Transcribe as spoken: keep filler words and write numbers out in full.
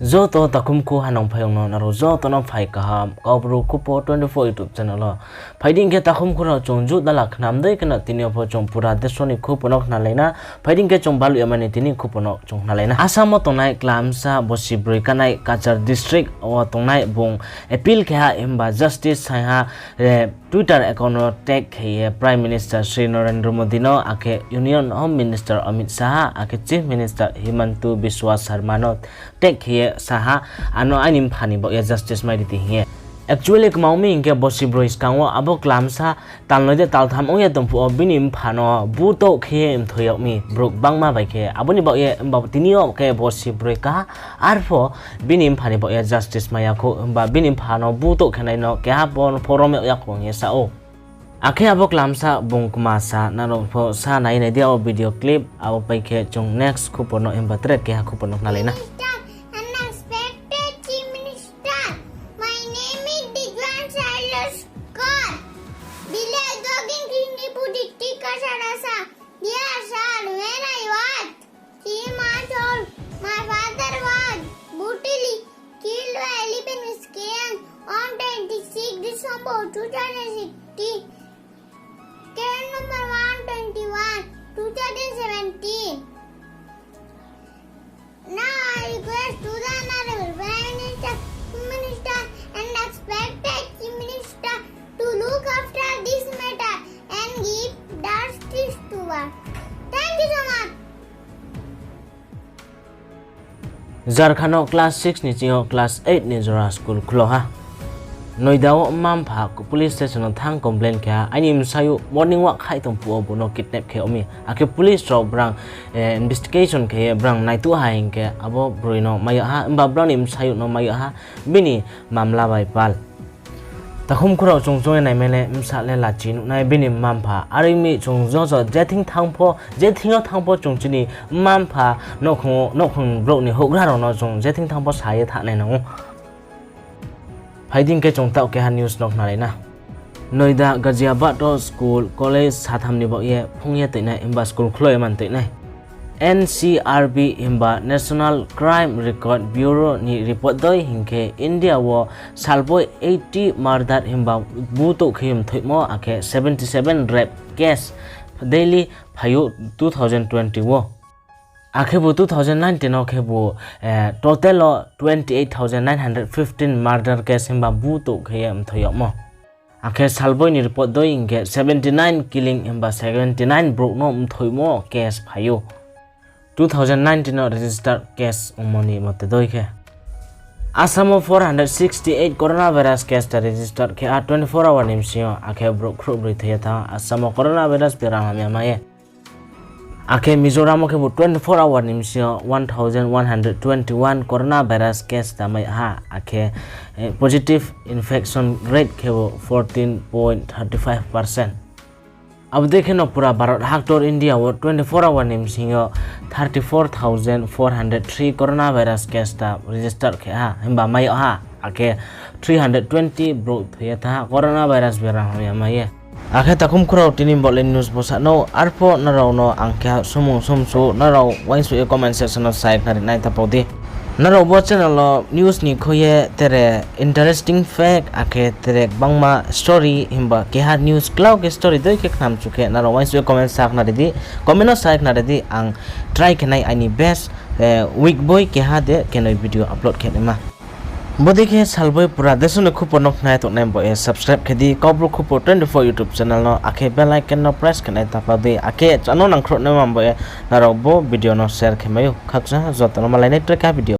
Joto takhumkhu hanang phaiyong no nrao joto no phai kaham, Kaubru Khupo twenty four YouTube channel wo. Phai di hing khe takhumkhu rao chung juh dala khnam dei kheno tini yo pho chung pura deso ni khupo no khnalai na. Phai di hing khe chung baluh yamani tini khupo no chung khnalai na. Assam wo tongnai klamsa bosi broi kanai Cachar district wo tongnai bung appeal khe ha himba justice sai ha, Twitter account no tag khe ye Prime Minister Shri Narendra Modi no, akhe Union Home Minister Amit Shah, akhe Chief Minister Himanta Biswa Sarma no tag khe ye sa ha, ano aini mpha ni baoh ye justice mai ri di hing ye. Actually kma ong mi hing khe bosi broi skang wo abo klamsa talnoi de taltham ong ye tong phuh wo bini mpha no butouh khe ye mthoi yag mi brouh gbangma bai khe. Abo ni baoh ye himba tini yo khe bosi broi kaha arpho bini mpha ni baoh ye justice mai ya khou, himba bini mpha no butouh khe nai no keha pho pho rom yag ya khou hing ye sa ou. Akhe abo klamsa bung kma sa nrao pho sa nai nai di abo video clip, abo pai khe chung next khupo no himba tre keha khupo no khnalai na. Minister, unexpected Chief Minister. My name is Digwan Silas Kaur. Village Dogin, Triniputi, Tikasarasa. Dear sir, when I was three months old, my father was brutally killed by eleven squads on twenty-six December two thousand sixteen, case number one twenty-one, two thousand seventeen. Now I request to the Honorable Prime Minister, Home Minister and expected Chief Minister to look after this matter and give justice to us. Thank you so much. Jharkhand wo class six ni ching yo class eight ni jora school khulo ha. Noida wo mma-mpha police station wo thanng complain khe ha, aini bsayouh morning walk khaih tong phuh wo bung no kidnap khe yag mi. Akhe police rao brang investigation khe ye brang naituh ha hing khe abo broi no mai yag ha, himba brao ni bsayouh no mai yag ha, bini mamla bai pal. Takhumkhu rao chung chung ye naimai le bsa le lachi nuh nai bini mma-mpha. Are ong mi chung joto je thing thanng pho, je thing yo thanng pho chung chini mma-mpha, nouhkhong brouh ni houhgra rao no chung je thing thanng pho sa ye thanng nai nang ou. Phai di hing khe chung taoh keha news no khnalai na. Noida Ghaziabad wo school, college satham ni baoh ye phung ye toinai, himba school khloi ye man toinai. N C R B himba National Crime Record Bureau ni report dei hing khe India wo salboi eighty murder himba butouh khe ye mthoihmo, akhe seventy seven rape case daily phai ou two thousand twenty wo. Akhebu two thousand nineteen wo khebu total wo twenty eight thousand nine hundred fifteen murder case himba butouh khe ye mthoi yagmo. Akhe salboi ni report dei hing khe seventy nine killing himba seventy nine brouh no mthoimo case phai ou. Two thousand nineteen wo register case ongmo ni mote dei khe. Assam wo four hundred sixty eight coronavirus case ta register khe ha twenty four hour ni bsing yo, akhe brouh khrouhbroi thoi ye thanng ha Assam wo coronavirus beram hamya mai ye. Akhe Mizoram wo khebu twenty four hour ni bsing yo one thousand one hundred twenty one coronavirus case ta mai ha, akhe positive infection rate khebu fourteen point thirty five percent. Abo dei kheno pura Bharat haktor India wo twenty four hour ni bsing yo thirty four thousand four hundred three coronavirus case ta register khe ha, himba mai yag ha, akhe three hundred twenty brouh thoi ye thanng ha coronavirus beram hamya mai ye. Akhe takhumkhu rao tini bo le news bo sa no, arpho nrao no ang keha sumung sumsu nrao uaingsouh ye comment section no sai khnari nai ta pau di. Nrao bo channel wo news ni khui ye tere interesting fact akhe tere gbangma story himba keha news klau khe story dei khe khnamchu khe nrao uaingsouh ye comment sa khnari di, comment no sai khnari di, ang try khe nai aini best, week boi keha de kenoi video upload khe naima. Bodei khe salboi pura deso ni khupo no khnai tongnai bo ye subscribe khe di Kaubru Khupo twenty four YouTube channel no, akhe bell icon no press khe nai ta pau di, akhe channel nangkhrouh naima bo ye nrao bo video no share khe mai ou. Khakchang joto no malai nai tre keha video.